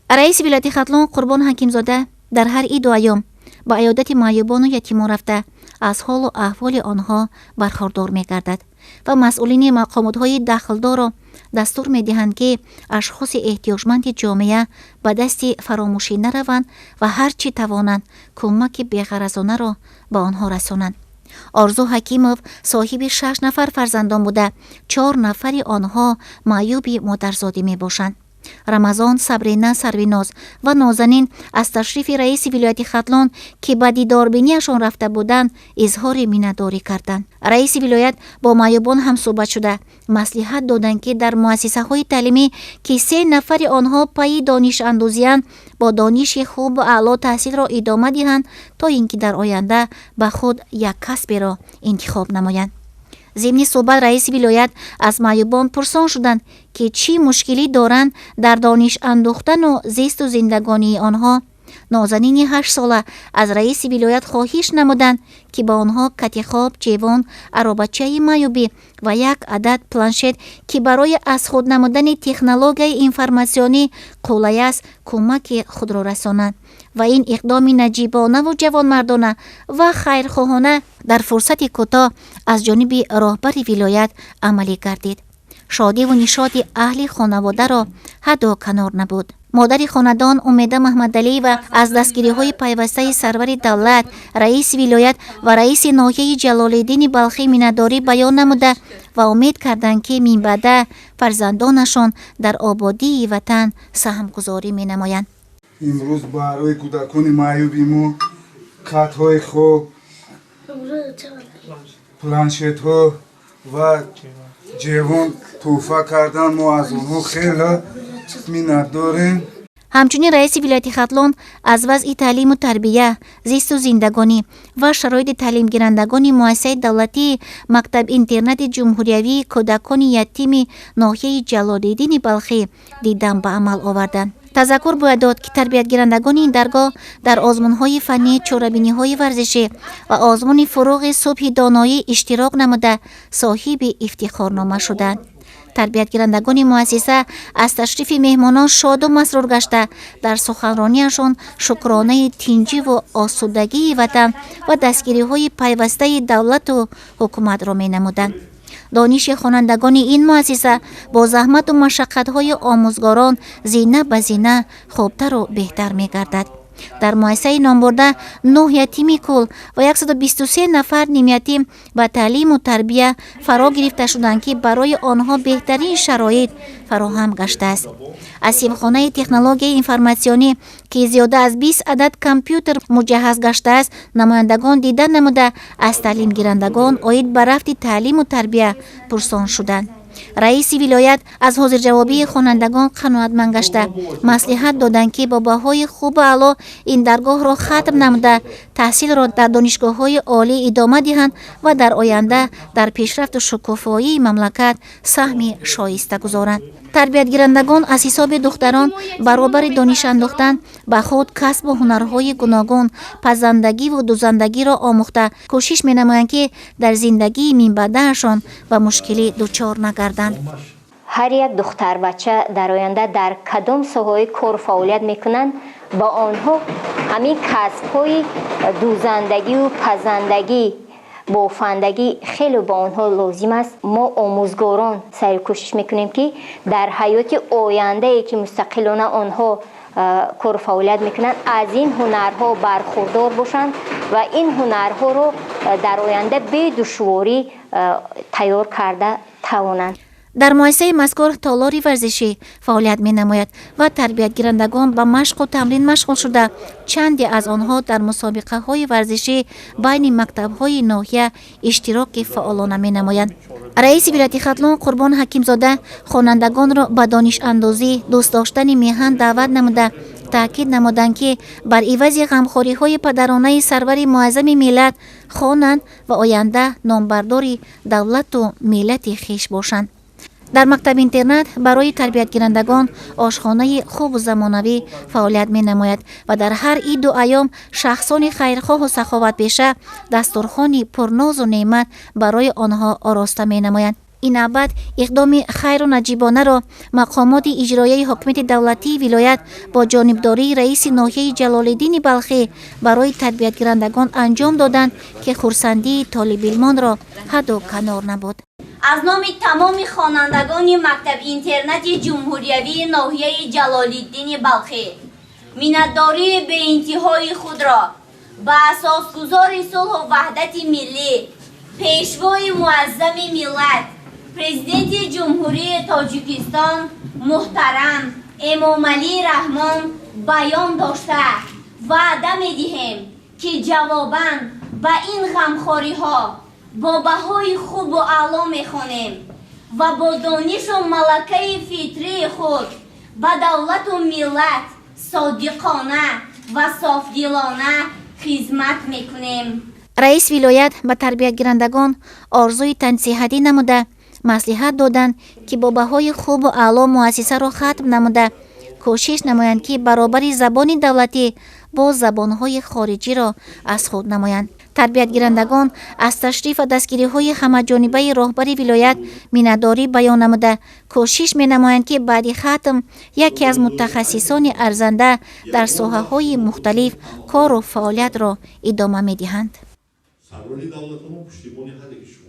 Раиси вилояти Хатлон Қурбон Ҳакимзода дар ҳар иду айём ба аёдати маъюбону ятимон рафта, аз ҳолу аҳволи онҳо бархӯрдор мегардад ва масъулини мақомотҳои дахлдорро дастур медиҳанд, ки ашхоси эҳтиёҷманди ҷомеа ба дасти фаромӯшӣ нараванд ва ҳар чӣ тавонанд, кӯмаки беғаразонаро ба онҳо расонанд. Орзу Ҳакимов соҳиби шаш нафар фарзандон буда, чор нафари онҳо маъюби модарзодӣ мебошанд. Рамазон, Сабрина, Сарвиноз ва Нозанин аз ташрифи раиси вилояти Хатлон, ки ба дидорбинияшон рафта буданд, изҳори миннатдорӣ карданд. Раиси вилоят бо маъюбон ҳамсӯҳбат шуда, маслиҳат доданд, ки дар муассисаҳои таълимӣ, ки се нафари онҳо пайи донишандӯзиянд, бо дониши хубу аъло таҳсилро идома диҳанд, то ин ки дар оянда ба худ як касберо интихоб намоянд. Зимни суҳбат раиси вилоят аз маъюбон пурсон шуданд, ки чӣ мушкилӣ доранд дар дониш андӯхтану зисту зиндагонии онҳо. Нозанини 8сола аз раиси вилоят хоҳиш намуданд, ки ба онҳо катихоб, ҷевон, аробачаи маъюбӣ ва як адад планшет, ки барои аз худ намудани технологияи информатсионӣ қулай аст, кӯмаки худро расонанд. Ва ин иқдоми наҷибонаву ҷавонмардона ва хайрхоҳона дар фурсати кӯтоҳ аз ҷониби роҳбари вилоят амалӣ гардид. Шодиву нишоти аҳли хонаводаро ҳадду канор набуд. Модари хонадон Умеда Маҳмадалиева аз дастгириҳои пайвастаи сарвари давлат, раиси вилоят ва раиси ноҳияи Ҷалолиддини Балхӣ миннатдорӣ баён намуда ва умед карданд, ки минбаъда фарзандонашон дар ободии ватан саҳмгузорӣ менамоянд. Имрӯз барои кӯдакони маъюби мо катҳои хоб, планшетҳо ва ҷевон тӯҳфа кардан. Мо аз онҳо хеле миннатдорем. Ҳамчунин раиси вилояти Хатлон аз вазъи таълиму тарбия, зисту зиндагонӣ ва шароити таълимгирандагони муассисаи давлатии мактаб-интернати ҷумҳуриявии кӯдакони ятими ноҳияи Ҷалолиддини Балхӣ дидан ба амал оварданд. Тазаккур бояд дод, ки тарбиятгирандагони ин даргоҳ дар озмунҳои фаннӣ, чорабиниҳои варзишӣ ва озмуни «Фурӯғи субҳи доноӣ» иштирок намуда, соҳиби ифтихорнома шуданд. Тарбиятгирандагони муассиса аз ташрифи меҳмонон шоду масрур гашта, дар суханрониашон шукронаи тинҷиву осудагии ватан ва дастгириҳои пайвастаи давлату ҳукуматро менамуданд. Дониши хонандагони ин муассиса бо заҳмату машаққатҳои омӯзгорон зина ба зина хубтару беҳтар мегардад. Дар муассисаи номбурда нӯҳ ятими кул ва 123 нафар нимятим ба таълиму тарбия фаро гирифта шуданд, ки барои онҳо беҳтарин шароит фароҳам гаштааст. Аз синфхонаи технологияи информатсионӣ, ки зиёда аз 20 адад компютер муҷаҳҳаз гаштааст, намояндагон дида намуда, аз таълимгирандагон оид ба рафти таълиму тарбия пурсон шуданд. Раиси вилоят аз ҳозирҷавобии хонандагон қаноатманд гашта, маслиҳат доданд, ки бо баҳои хубу аъло ин даргоҳро хатм намуда, таҳсилро дар донишгоҳҳои олӣ идома диҳанд ва дар оянда дар пешрафту шукуфоии мамлакат саҳми шоиста гузоранд. Тарбиятгирандагон, аз ҳисоби духтарон, баробари дониш андохтан ба худ касбу ҳунарҳои гуногун, пазандагиву дузандагиро омӯхта, кӯшиш менамоянд, ки дар зиндагии минбаъдаашон ба мушкилӣ дучор нагарданд. Ҳар як духтарбача дар оянда дар кадом соҳаҳои кору фаъолият мекунанд, ба онҳо ҳамин касбҳои дузандагию пазандагӣ, бофандагӣ хеле ба онҳо лозим аст. Мо, омӯзгорон, саъю кӯшиш мекунем, ки дар ҳаёти ояндае, ки мустақилона онҳо кору фаъолият мекунанд, аз ин ҳунарҳо бархурдор бошанд ва ин ҳунарҳоро дар оянда бедушворӣ тайёр карда тавонанд. Дар муассисаи мазкур толори варзишӣ фаъолият менамояд ва тарбиятгирандагон ба машқу тамрин машғул шуда, чанде аз онҳо дар мусобиқаҳои варзишӣ байни мактабҳои ноҳия иштироки фаъолона менамоянд. Раиси вилояти Хатлон Қурбон Ҳакимзода хонандагонро ба донишандозӣ, дӯст доштани меҳан даъват намуда, таъкид намуданд, ки бар ивази ғамхориҳои падаронаи сарвари муаззами миллат хонанд ва оянда номбардори давлату миллати хеш бошанд. Дар мактаб-интернат барои тарбиятгирандагон ошхонаи хубу замонавӣ фаъолият менамояд ва дар ҳар иду айём шахсони хайрхоҳу саховатпеша дастурхони пурнозу неъмат барои онҳо ороста менамоянд. Ин навбат иқдоми хайру наҷибонаро мақомоти иҷроияи ҳокимияти давлатии вилоят бо ҷонибдории раиси ноҳияи Ҷалолиддини Балхӣ барои тарбиятгирандагон анҷом доданд, ки хурсандии толибилмонро ҳадду канор набуд. Аз номи тамоми хонандагони мактаб-интернати ҷумҳуриявии ноҳияи Ҷалолиддини Балхӣ миннатдории беинтиҳои худро ба асосгузори сулҳу ваҳдати миллӣ, пешвои муаззами миллат, Президенти Ҷумҳурии Тоҷикистон муҳтарам Эмомалӣ Раҳмон баён дошта, ваъда медиҳем, ки ҷавобан ба ин ғамхориҳо бо баҳои хубу аъло мехонем ва бо донишу малакаи фитрии худ ба давлату миллат содиқона ва софдилона хизмат мекунем. Раис вилоят ба тарбиятгирандагон орзуи тансиҳатӣ намуда, маслиҳат доданд, ки бо баҳои хубу аъло муассисаро хатм намуда, кӯшиш намоянд, ки баробари забони давлатӣ боз забонҳои хориҷиро аз худ намоянд. Тарбиятгирандагон аз ташриф ва дастгириҳои ҳамаҷонибаи роҳбари вилоят миннатдорӣ баён намуда, кӯшиш менамоянд, ки баъди хатм яке аз мутахассисони арзанда дар соҳаҳои мухталиф кору фаъолиятро идома медиҳанд. Сарвари давлатамо пуштибони ҳар яки шумо.